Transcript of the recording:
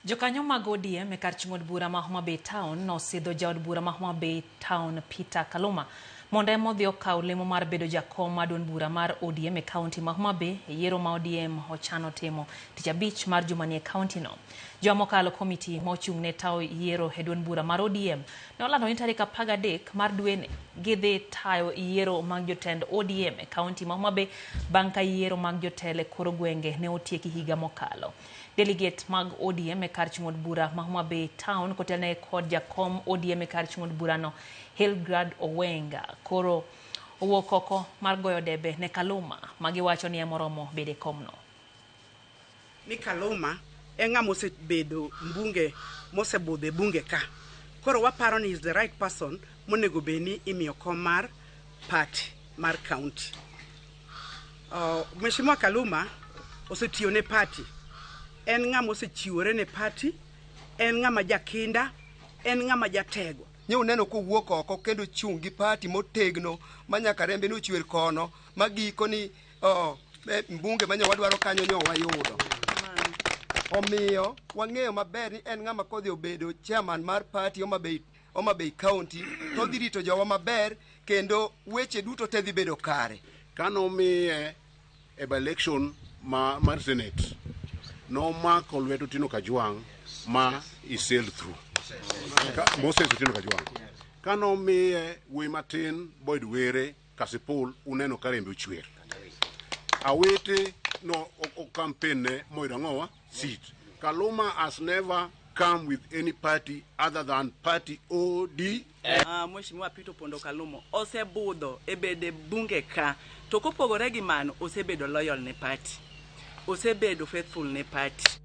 Jokanyo mag ODM e kar chung' od bura ma Homa Bay Town nosidho jaod bura ma Homa Bay Town Peter Kaluma mondo ema odhi okaw lemo mar bedo jakom mar duond bura mar ODM e kaunti ma Homa Bay e yiero ma ODM ochano timo tich abich mar jumani e kaunti no. Juma mokalo komiti ma ochung' ne tayo yiero e duond bura mar ODM ne olando ni tarik 13 mar dweni gidhi tayo yiero mag jotend ODM e kaunti ma Homa Bay bang' ka yiero mag jotelo e kor gwenge ne otieki higa mokalo. Delegate mag ODM e kar chung' od bura ma Homa Bay Town kotelne kod jakom ODM e kar chung' od burano Hilgrad Owenga koro owuok oko mar goyo debe ne Kaluma ma giwacho ni ema oromo bedo e komno. Ni Kaluma e ng'ama osebedo mbunge mosebudho e bunge ka. Koro waparo ni is the right person monego bed ni imiyo kom mar party mar county. Mheshimiwa Kaluma osetiyo ne party. En ng'ama osechiwore ne party, en ng'ama jakinda, en ng'ama jatego. Nye uneno kowuok oko kendo chung' gi party motegno ma nyaka rembe nochwer kono ma giko ni oh, mbunge manye wadwaro kanyo nyo wayudo. Omiyo wang'eyo maber ni en ng'ama kodhi obedo chairman mar party Homa Bay, Homa Bay County to odhi rito jowa maber kendo weche duto te dhi bedo kare. Kano miye e by-election ma mar Senate, nomako lwet Otieno Kajwang' ma i sailed through. Moses Otieno Kajwang'. Kano miye wuoyi matin Boyd Were Kasipul uneno ka rembe ochwer. Awete no o campaign ne moyudo ang'owa seat. Kaluma has never come with any party other than party OD. Mheshimiwa Peter Opondo Kaluma osebudho e bede bunge ka to kopogore gi mano osebedo loyal ne party, osebedo faithful ne party.